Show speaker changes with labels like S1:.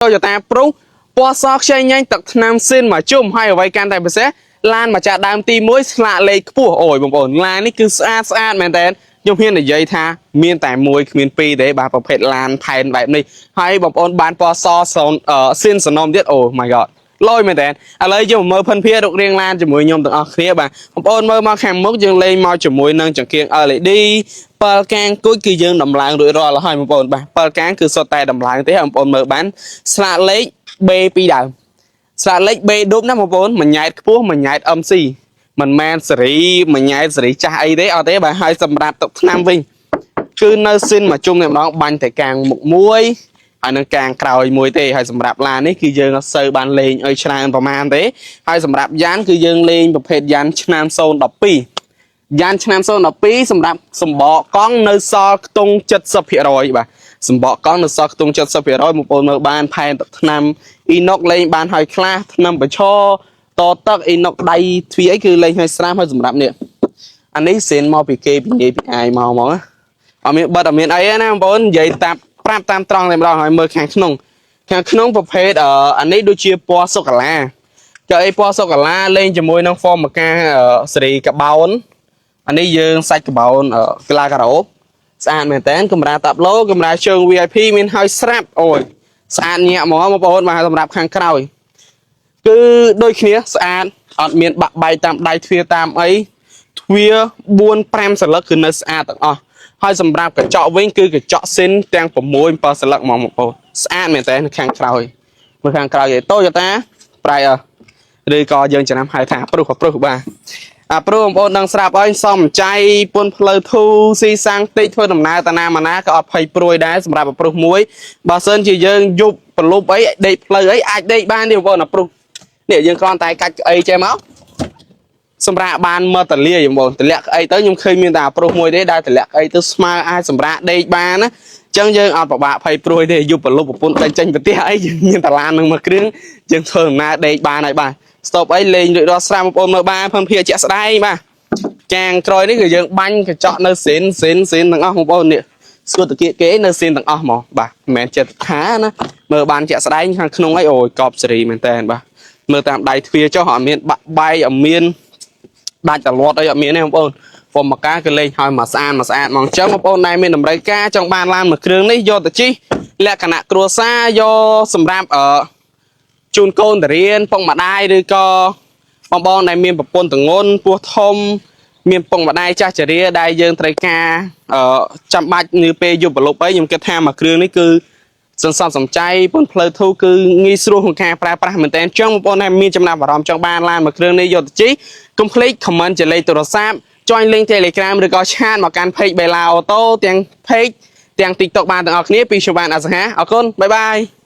S1: Toyota Prius ពណ៌សខ្ចីញ៉ាញ់ទឹកថ្នាំស៊ីនមកជុំហើយអ្វីកាន់តែពិសេសឡានម្ចាស់ដើមទី1ស្លាកលេខខ្ពស់អូយបងប្អូនឡាននេះគឺស្អាតស្អាតមែនតើខ្ញុំហ៊ាននិយាយថាមានតែមួយគ្មានពីរទេបាទប្រភេទឡានផែនបែបនេះហើយបងប្អូនបានពណ៌សសូនស៊ីនសនំទៀតអូ my god លយមែនតើឥឡូវយើងមកមើលភិនភារុករៀងឡានជាមួយខ្ញុំទាំងអស់គ្នាបាទបងប្អូនមើលមកខាងមុខយើងលេងមកជាមួយនឹងចង្គៀង LED ពិលកាងគួចគឺយើងដំឡើងរួចរាល់ហើយបងប្អូនបាទពិលកាងគឺសុទ្ធតែដំឡើងទេបងប្អូនមើលបានស្លាកលេខ B ពីរដើមស្លាកលេខ B ឌុបណាបងប្អូនមួយញ៉ែតខ្ពស់មួយញ៉ែត MC មិនមែនសេរីមួយញ៉ែតសេរីចាស់អីទេអត់ទេបាទហើយសម្រាប់ទឹកថ្នាំវិញគឺនៅស៊ីនមួយជុំតែម្ដងបាញ់តែកាងមុខមួយហើយនឹងកាងក្រោយមួយទេហើយសម្រាប់ឡាននេះគឺយើងអត់សូវបានលេងឲ្យច្រើនប្រហែលទេហើយសម្រាប់យ៉ានគឺយើងលេងប្រភេទយ៉ានឆ្នាំ012យ៉ានឆ្នាំ012សម្រាប់សម្បកកង់នៅសល់ខ្ទង់70%បាទសម្បកកង់នៅសល់ខ្ទង់70%បងប្អូនមើលបានផែនទឹកថ្នាំអ៊ីណុកលេងបានហើយខ្លះថ្នាំបញ្ឈរតទឹកអ៊ីណុកដៃទ្វារអីគឺលេងហើយស្រាមហើយសម្រាប់នេះអានេះសេនមកពីគេពីងាយពីអាយមកហ្មងណាអត់មានបិទអត់មានអីទេណាបងប្អូននិយាយតាមប្រាប់តាមត្រង់តែម្ដងហើយមើលខាងក្នុងខាងក្នុងប្រភេទអានេះដូចជាពណ៌សូកូឡាចុះអីពណ៌សូកូឡាលេងជាមួយនឹង Formica សេរីកាបោនអានេះយើងសាច់កាបោនកលាការ៉ូស្អាតមែនតើកម្រាលតាប់ឡូកម្រាលជើង VIP មានហើយស្រាប់អូយស្អាតញាក់ហ្មងបងប្អូនបាទសម្រាប់ខាងក្រោយគឺដូចគ្នាស្អាតអត់មានបាក់បែកតាមដៃទ្វារតាមអីទ្វារ4 5សន្លឹកគឺនៅស្អាតទាំងអស់ហើយសម្រាប់កញ្ចក់វិញគឺកញ្ចក់ស៊ីនទាំង6 7សន្លឹកហ្មងបងប្អូនស្អាតមែនតើនៅខាងក្រោយមើលខាងក្រោយឯ Toyota ប្រៃអឬក៏យើងចំណាំហៅថាព្រុសក៏ព្រុសបាទអាព្រោះបងប្អូនដឹងស្រាប់ហើយសំចៃពុនផ្លូវធូស៊ីសាំងតិចធ្វើដំណើរតាណាមកណាក៏អត់ភ័យព្រួយដែរសម្រាប់អាព្រុសមួយបើសិនជាយើងយប់ប្រលប់អីដេកផ្លូវអីអាចដេកបានទេបងប្អូនអាព្រុសនេះយើងគ្រាន់តែកាច់ក្អីចេះមកសម្រាប់បានមកតលាយបងប្អូនតម្លាក់ក្អីទៅខ្ញុំឃើញមានតែអាព្រុសមួយទេដែលតម្លាក់ក្អីទៅស្មើអាចសម្រាប់ដេកបានណាអញ្ចឹងយើងអត់ពិបាកភ័យព្រួយទេយប់ប្រលប់ប្រពន្ធដេញចេញប្រទេសអីយើងមានតាឡាននឹងមួយគ្រឿងយើងធ្វើដំណើរដេកបានហើយបាទស្តុបអីលេងរួចរាល់ស្រាមបងប្អូនមើលបានភឹងភាជាក់ស្ដែងបាទកាងក្រោយនេះគឺយើងបាញ់កញ្ចក់នៅស៊ីនស៊ីនស៊ីនទាំងអស់បងប្អូននេះស្គតតាគៀកគេនៅស៊ីនទាំងអស់ហ្មងបាទមិនមែនចិត្តថាណាមើលបានជាក់ស្ដែងខាងក្នុងអីអូយកប់សេរីមែនតើបាទមើលតាមដៃទ្វារចុះអត់មានបាក់បែកអត់មានដាច់តលាត់អីអត់មានទេបងប្អូនហ្វមកាគឺលេងឲ្យមកស្អាតមកស្អាតហ្មងអញ្ចឹងបងប្អូនដែលមានតម្រូវការចង់បានឡានមួយគ្រឿងនេះយកទៅជិះលក្ខណៈគ្រួសារយកសម្រាប់អឺ ជូនកូនទៅរៀនពុកម្ដាយឬក៏បងបងដែលមានប្រពន្ធតងន់ពោះធំមានពុកម្ដាយចាស់ជរាដែលយើងត្រូវការអឺចាំបាច់នៅពេលយប់ប្រលប់អីខ្ញុំគិតថាមួយគ្រឿងនេះគឺសន្សំសំចៃពុនផ្លូវធូរគឺងាយស្រួលក្នុងការប្រើប្រាស់មែនតើចង់បងប្អូនដែលមានចំណាប់អារម្មណ៍ចង់បានឡានមួយគ្រឿងនេះយកទៅជិះកុំភ្លេច comment ជាលេខទូរស័ព្ទ join link Telegram ឬក៏chat មកកាន់ page Bella Auto ទាំង page ទាំង TikTok បានទាំងអស់គ្នាពីខ្ញុំបានអសហាអរគុណ bye bye.